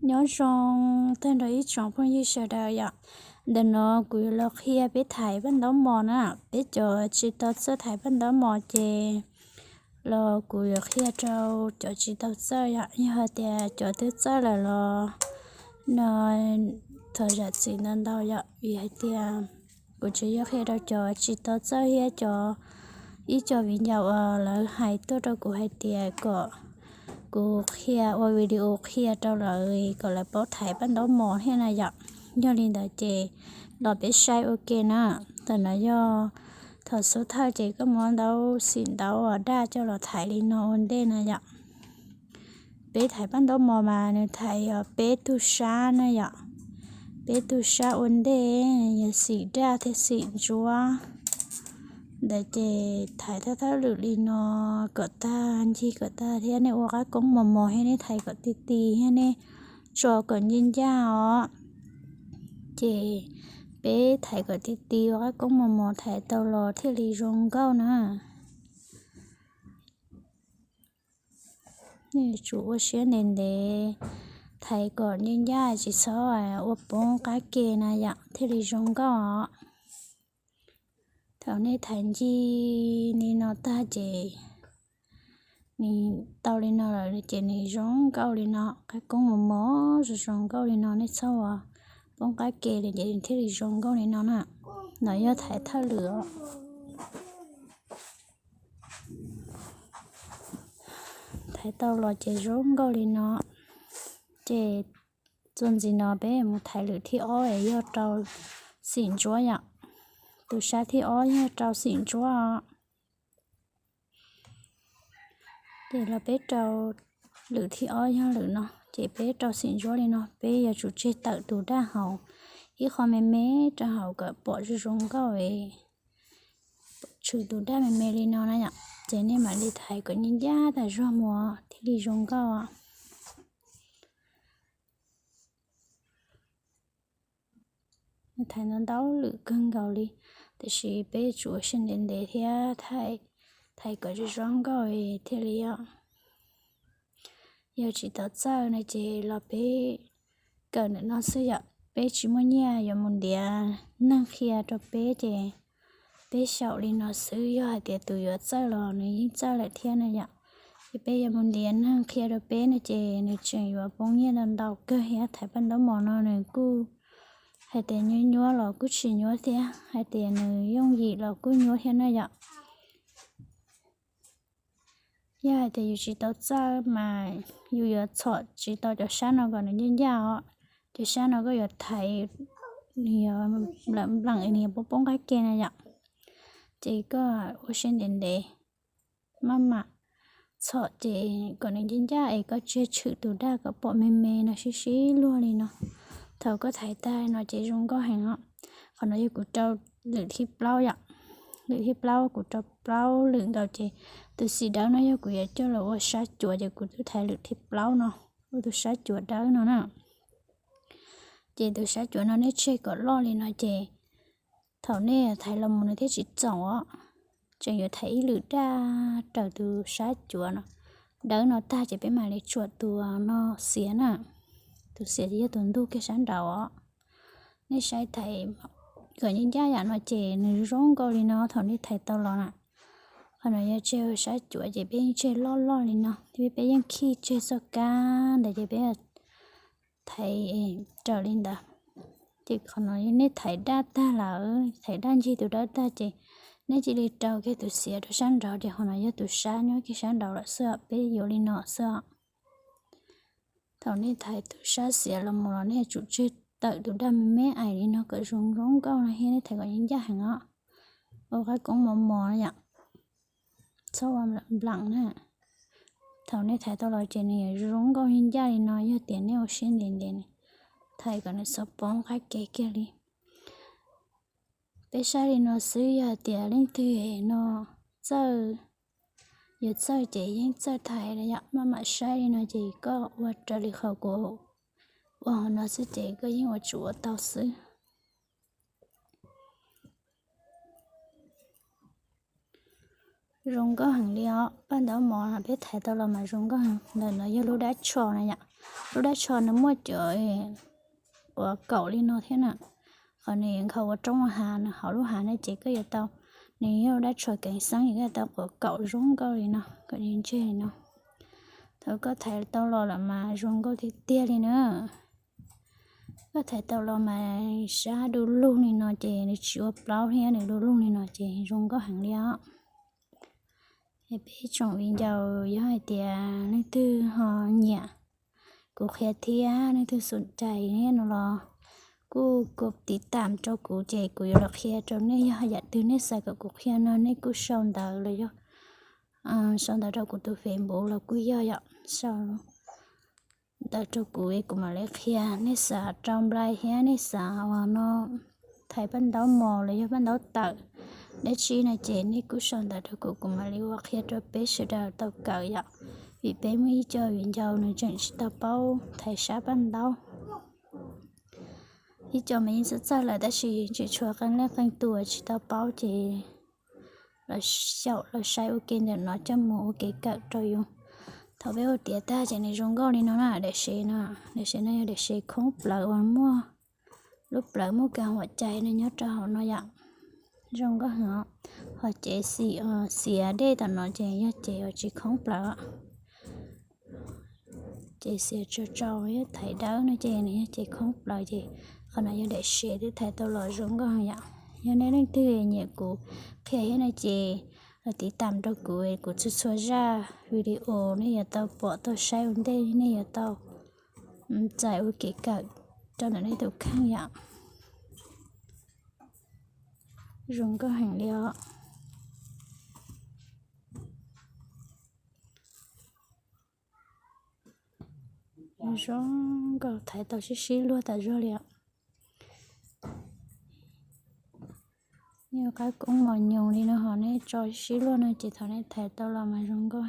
Nyob zoo tag nrho ib tsoom phooj ywg sawv daws yom. Ntawm no kuv yuav los qhia peb thaiv paj ntaub mos na. Peb cov tsis tau txawj thaiv paj ntaub mos ces los kuv yuav qhia rau cov tsis tau txawj yom. Yog hais tias cov twb txawj lawm los no thov zam txim ntau ntau yom, vim hais tias kuv tsuas yog qhia rau cov tsis tau txawj thiab cov ib co viv ncaus uas lawv hais tuaj rau kuv hais tias kom kuv qhia ua video qhia rau lawv kom lawv paub thaiv paj ntaub mos thiab na yom. Yog li ntawd ces los peb saib ua ke na. Tam no yog thaum xub thawj ces koj muab ntaub xim ntaub daj coj los thaiv li no ua ntej na yom. Peb thaiv paj ntaub mos mas nws thaiv yog peb tug sab na yom. Peb tug sab ua ntej, yog xim daj thiab xim ntsuab ntawd ces thaiv thawj thawj lwm li no kom tag ncig kom tag thiab nej ua qab koob mos mos thiab nej thaiv kom ti ti thiab nej tso kom ncaj ncaj os. Ces peb thaiv kom ti ti ua qab koob mos mos thaiv tau los thiaj li zoo nkauj na. Nej yuav tsum ua siab ntev ntev thaiv kom ncaj ncaj tsis txhob ua poob qab ke na yom thiaj li zoo nkauj os. Thaum nej thaiv ncig li no tag ces nws tau li no lawm ces nws zoo nkauj li no, qab koob mos mos zoo zoo nkauj li no, nej txhob ua poob qab ke li ces nws thiaj li zoo nkauj li no na. No yog thaiv thawj lwm os. Thaiv tau los ces zoo nkauj li no. Ces txuas ntxiv no peb mus thaiv lwm thib ob es yog rau xim ntsuab yom. Tus sab thib ob yog rau xim ntsuab os. Ces los peb rau lwm thib ob yog lwm no ces peb rau xim ntsuab li no, peb yuav tsum tseg tawm tus daj hauv ib qho me me rau hauv kom pom zoo zoo nkauj es tshwm tus daj me me li no na yom. Ces nej mam li thaiv kom ncaj ncaj tas zog mus thiaj li zoo nkauj. Thaiv ntau ntau lwm kawg nkaus li, tiam sis peb yuav tsum ua siab ntev ntev thiab thaiv kom zoo zoo nkauj thiaj li yom. Yog tsis tau txawj no ces los peb kawm ntawm no xwb yom. Peb tsis muaj nyiaj yuav mus ntiav neeg qhia rau peb ces peb xyaum li no xwb. Yog hais tias tus yuav txawj los nws yeej txawj lawm thiab na yom. Ces peb yuav mus ntiav neeg qhia rau peb no ces nws tseem yuav poob nyiaj ntau ntau kawg thiab. Thaiv paj ntaub mos no nws kuj hais tias nyuab nyuab los kuj tsis nyuab thiab, hais tias nws yooj yim los kuj nyuab thiab na yom. Yog hais tias yus tsis tau txawj mas yus yuav txhom tsis tau cov sab no kom nws ncaj ncaj os. Cov sab no koj yuav thaiv nws yuav nplam nplam nws yuav poob poob qab ke na yom. Ces koj ua siab ntev ntev, maj mam txhom ces kom nws ncaj ncaj es koj tseg tshwm tus daj kom pom me me no sib sib luag li no. Thaum koj thaiv tag no ces zoo nkauj heev os. Qhov no yog kuv rau lwm thib plaub yom. Lwm thib plaub kuv rau plaub lwm nkaus ces tus xim dawb no yog kuv yuav coj los ua sab cuav ces kuv twb thaiv lwm thib plaub no, ua tus sab cuav dawb no na. Ces tus sab cuav no nej tseg kom loj li no ces thaum nej thaiv los mus nws thiaj tsis txoom os. Tseem yuav thaiv ib lwm daj raws tus sab cuav no dawb no tag ces peb mam li tsuam tus no xiav na. Tus xiav ces yog tus ntug kiag sab nraud os. Nej saib thaiv kom ncaj ncaj yam no ces nws zoo nkauj li no thaum nej thaiv tau los na. Qhov no yog tseg sab cuav ces peb yeej tseg loj loj li no thiab peb yeej khij tseg txoj kab ntawd ces peb thaiv raws li ntawd. Ces qhov no yog nej thaiv daj tag lawm, thaiv daj ncig tus dawb tag ces nej cia li rau kiag tus xiav rau sab nraud ces qhov no yog tus sab nyob kiag sab nraud lawm xwb, peb yuav li no xwb. Thaum nej thaiv tus sab xiav los mus los nej tsum tseg tawm tus daj me me ais li no kom zoo zoo nkauj no thiab nej thaiv kom ncaj ncaj heev os. Ua qab koob mos mos yom, txhob ua nplam na. Thaum nej thaiv tau los ces nws zoo zoo nkauj ncaj ncaj li no, yog tias nej ua siab ntev ntev thaiv kom nws txhob poob qab ke kiag li. Peb saib li no xwb, yog hais tias leej twg no txawj, yuav txawj ces yeej txawj thaiv los yom, maj mam saib li no ces koj ua raws li qhov kuv ua hauv no xwb ces koj yeej ua tsum ua tau xwb. Zoo nkauj heev li os, paj ntaub mov no peb thaiv tau los mas zoo nkauj heev. Ntawm no yog lub dab tsho na yom, Lub dab tsho nws muaj cov quav kaum li no thiab na. Qhov nws nkhaus ua roob ua hav, nws hauv lub hav no ces koj yuav tau, nws yog lub dab tsho kev xeeb, koj yuav tau quav kaum zoo nkauj li no, kom ntseg li no. Thaum koj thaiv tau los lawm mas zoo nkauj tiag tiag li na. Koj thaiv tau los mas sab du lug li no ces nws tsis ua plaub thiab, nws du lug li no ces zoo nkauj heev li os. Es peb tsoom viv ncaus yog hais tias leej twg ho nyiam kuv qhia thiab leej twg xom cai thiab no los kuj, kuj tiv tam rau kuv ces kuv yuav los qhia rau nej. Yog yam twg nej xav kom kuv qhia no nej kuj sau ntawv los yog sau ntawv rau kuv tus Facebook los kuj yog yom, sau ntawv rau kuv es kuv mam li qhia. Nej xav rau nplai thiab nej xav ua no thaiv paj ntaub mos los yog paj ntaub tawm dab tsi no ces nej kuj sau ntawv rau kuv, kuv mam li ua qhia rau peb sawv daws tau kawm yom. Vim peb muaj ib co viv ncaus nws tseem tsis tau paub thaiv sab paj ntaub. Ib co mas yeej txawj txawj lawm tab sis tseem tshuav qee leej qee tus tsis tau paub ces los xyaum los saib ua ke ntawm no coj mus ua kev kawm rau yus. Thaum peb ua tiav tag ces nws zoo nkauj li no na, daim sev no, daim sev no yog daim sev khoob plawv uas muaj lub plawv muaj kas huam cai no nyob rau hauv no yom. Zoo nkauj heev. Ho cev xim, xiav dej tom no ces yog cev uas tsis khoob plawv. Cev xiav tsau tsau thiab thaiv dawb no ces nws yog cev khoob plawv ces qhov no yog daim sev twb thaiv tau los zoo nkauj heev yom. Yog nej leej twg nyiam kuv qhia thiab no ces los tiv tam rau kuv, kuv txhua txhua zaj video nej yuav tau pom tau saib ua ntej, nej yuav tau txais ua kev kawm rau ntawm nej tus kheej yom. Zoo nkauj heev li os. Zoo nkauj, thaiv tau sib sib luag tas zog li os. Yog qab koob mos nyoos li no ho nej tso sib sib luag no ces thaum nej thaiv tau los mas zoo nkauj.